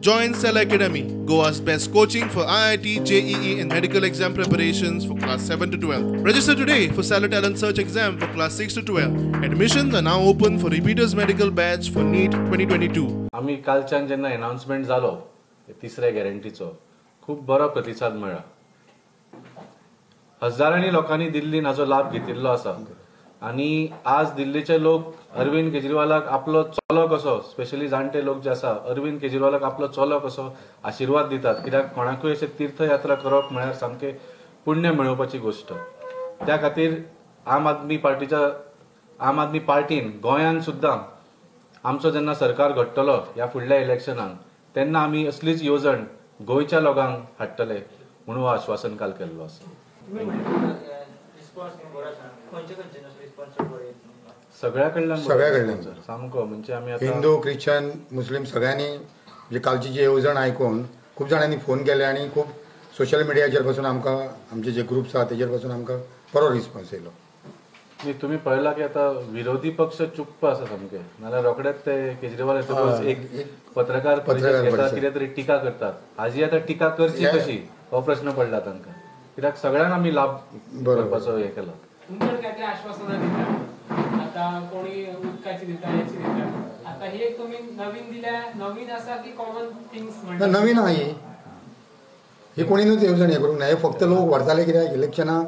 Join Cell Academy, Goa's best coaching for IIT, JEE and medical exam preparations for class 7 to 12. Register today for Cellar Talent Search exam for class 6 to 12. Admissions are now open for repeaters medical batch for NEET 2022. आमी कालच्यान जेन्ना announcement जालो तिसऱ्या गॅरंटीचो खूब बरो प्रतिसाद मेळ्ळा. हजारांनी लोकांनी दिल्लीन हाचो लाभ घेतिल्लो आसा आनी आज दिल्लीचे लोक अरविंद केजरीवालाक आपलो चलो कसो, स्पेशली जाणटे लोक जे आसा, अरविंद केजरीवालाक आपलो चलो कसो आशिर्वाद दितात. कित्याक कोणाकूय अशें तीर्थयात्रा करप म्हळ्यार सामकें पुण्य मेळोवपाची गोश्ट. त्या खातीर आम आदमी पार्टीन गोंयांत सुद्दां आमचो जेन्ना सरकार घडटलो ह्या फुडल्या इलेक्शनाक तेन्ना आमी असलीच येवजण गोंयच्या लोकांक हाडटले म्हणून हो आश्वासन काल केल्लो आसा. सगळ्या कडल्यान, सगळ्या कडल्यान सामको, म्हणजे आमी हिंदू, क्रिश्चन, मुस्लीम सगळ्यांनी म्हणजे कालची जी येवजण आयकून खूब जाणांनी फोन केले आनी खूब सोशल मिडियाचेर पासून आमकां आमचे जे ग्रुप्स आसा तेजेर पासून आमकां बरो रिस्पॉन्स येयलो. तुमी पळयला की आता विरोधी पक्ष चुप्प आसा सामके, नाल्यार रोखडेच ते केजरीवाल येतकच एक पत्रकार परिशद घेतात, कितें तरी टिका करतात. हाजी आतां टिका करची कशी हो प्रश्न पडला तांकां, कित्याक सगळ्यांक आमी लाभ करपाचो हें केला. तुमकां आश्वासनां दिता, आतां कोणी उदकाची दिता, हेची दिता, आतां ही एक तुमी नवीन दिल्या, नवीन आसा की कॉमन थिंग्स म्हणटा? नवीन आहा ही, ही कोणीनूच येवजण हें करूंक ना. हे फक्त लोक व्हरताले कित्याक इलेक्शनां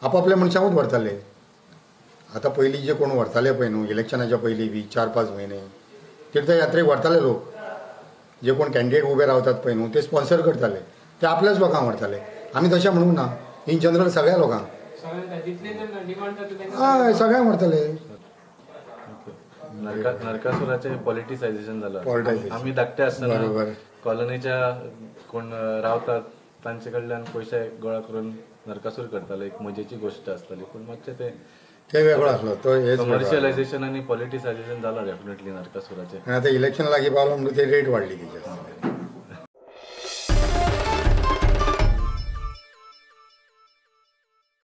आपापल्या मनशांकूच व्हरताले. आतां पयलीं जे कोण व्हरताले पळय न्हू इलेक्शनाच्या पयलीं बी 4-5 म्हयने तीर्थयात्रेक व्हरताले लोक, जे कोण कॅन्डिडेट उबे रावतात पळय न्हू ते स्पॉन्सर करताले, ते आपल्याच लोकांक व्हरताले. आमी तशें म्हणूंक ना, इन जनरल सगळ्या लोकांक, हय सगळ्यांक व्हरताले. नरकासुराचें पॉलिटिसायझेशन जालां. आमी धाकटे आसतना कॉलनीच्या कोण रावतात तांचे कडल्यान पयशे गोळा करून नरकासूर करताले, एक मजेची गोश्ट आसताली. पूण मातशें ते वेगळो आसलो, तो कमर्शियलायझेशन आनी पॉलिटिसायझेशन जालां डेफिनेटली नरकासुराचें. आनी आतां इलेक्शन लागीं पावलो म्हणून ते रेट वाडली तेजी.